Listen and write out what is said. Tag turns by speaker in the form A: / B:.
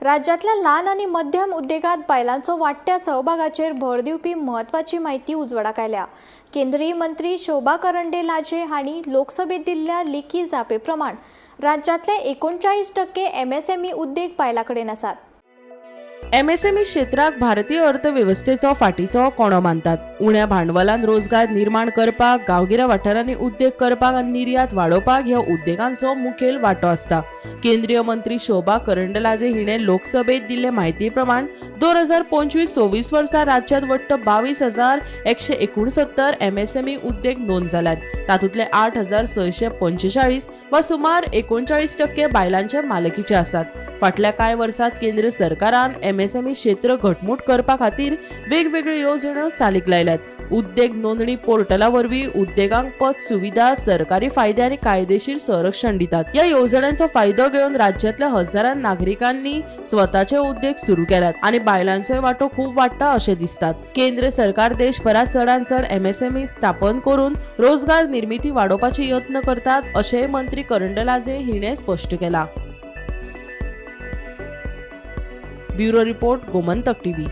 A: राज्यांतल्या ल्हान आनी मध्यम उद्देगांत बायलांचो वाडट्या सहभागाचेर भर दिवपी म्हत्वाची म्हायती उजवाडाक आयल्या. केंद्रीय मंत्री शोभा करंदलाजे हांणी लोकसभेत दिल्ल्या लेखी जापे प्रमाण राज्यांतले 39% एमएसएमई उद्देग बायलां कडेन आसात.
B: एमएसएमई क्षेत्राक भारतीय अर्थवेवस्थेचो फाटीचो कोणो मानतात. उण्या भांडवलान रोजगार निर्माण करपाक, गांवगिऱ्या वाठारांनी उद्देग करपाक आनी निर्यात वाडोवपाक ह्या उद्देगांचो मुखेल वांटो आसता. केंद्रीय मंत्री शोभा करंदलाजे हिणे लोकसभेत दिल्ले म्हायती प्रमाण 2025-26 वर्सा राज्यांत वट्ट 22,169 एमएसएमई उद्देग नोंद जाल्यात. तातूंतले 8645 वा सुमार 39% बायलांचे मालकीचे आसात. फाटल्या कांय वर्सात केंद्र सरकारान एमएसएमई क्षेत्र घटमूट करपा खातीर वेगवेगळ्यो येवजण्यो चालीक लायल्यात. उद्देग नोंदणी पोर्टला वरवीं उद्देगांक पत सुविधा, सरकारी फायदे आनी कायदेशीर संरक्षण दितात. ह्या येवजण्यांचो फायदो घेवन राज्यांतल्या हजारां नागरिकांनी स्वताचे उद्देग सुरू केल्यात आनी बायलांचोय वांटो खूब वाडटा अशें दिसतात. केंद्र सरकार देशभरात चडांत चड एमएसएमई स्थापन करून रोजगार निर्मिती वाडोवपाचे यत्न करतात, अशेंय मंत्री करंदलाजे हिणे स्पश्ट केलां. Bureau report, Gomantak TV.